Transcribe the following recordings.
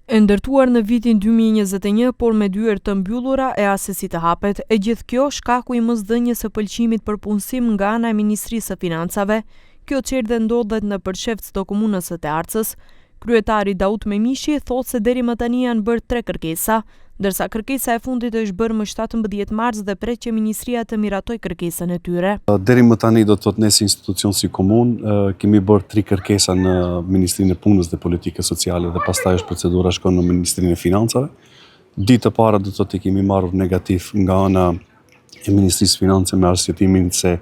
E ndërtuar në vitin 2021, por me dyer të mbyllura e assesi të hapet. E gjithë kjo, shkaku i mosdhënies së pëlqimit për punësim nga ana e Ministrisë së Financave. Kjo çerdhe ndodhet në Përshefcë të komunës së Tearcës. Kryetari Daut Memishi thotë se deri më tani janë bërë tre kërkesa, ndërsa kërkesa e fundit është bërë më 17 mars dhe pret që ministria të miratojë kërkesën e tyre. Deri më tani do të thotë ne si institucion si komunë kemi bërë tri kërkesa në Ministrinë e Punës dhe Politikës Sociale dhe pastaj është procedura shkon në Ministrinë e Financave. Dy të para do të thotë i kemi marrë negativ nga ana e Ministrisë së Financave me arsyetimin se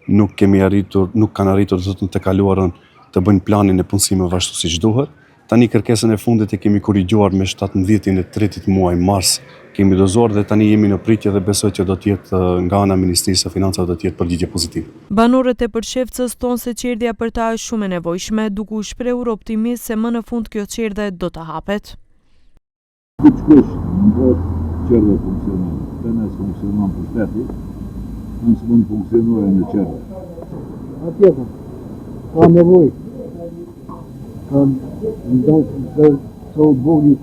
nuk kemi arritur, nuk kanë arritur do të thotë në të kaluarën të bëjnë planin e punësimeve ashtu siç duhet. Tani kërkesën e fundit e kemi korrigjuar me 17-in e tretit muaj mars, kemi dorëzuar dhe tani jemi në pritje dhe besoj që do të jetë nga ana e Ministrisë së Financave do të jetë përgjigje pozitive. Banorët e Përshefcës thonë se çerdhja për ta është shumë e nevojshme, duke u shprehur optimistë se më në fund kjo çerdhe do të hapet. Ku të shkosh në botë, çerdhe funksionon. Te ne s'funksionon pushteti, ne s'mund të funksionojë në çerdhe. Patjetër, ka nevojë. Ka ndonjë të të bugi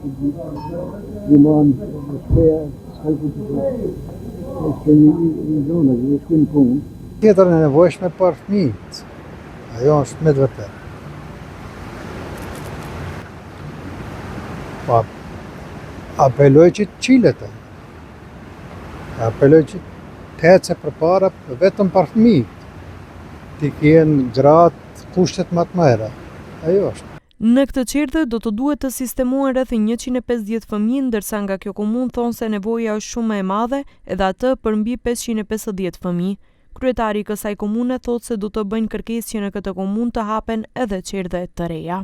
i marrë në shpeja, s'ka ku të të të kemi i zonë, dhe shkojnë punë. Tjetër e nevojshme për fëmijët. Ajo është me të vërtetë. Po, apeloj që të çilet. Apeloj që të ecë përpara vetëm për fëmijët. T'i kenë gratë kushtet më të mira. Ajo është. Në këtë çerdhe do të duhet të sistemohen rreth 150 fëmijë, ndërsa nga kjo komunë thonë se nevoja është shumë më e madhe, edhe atë për mbi 550 fëmijë. Kryetari i kësaj komune thotë se do të bëjnë kërkesë që në këtë komunë të hapen edhe çerdhe të reja.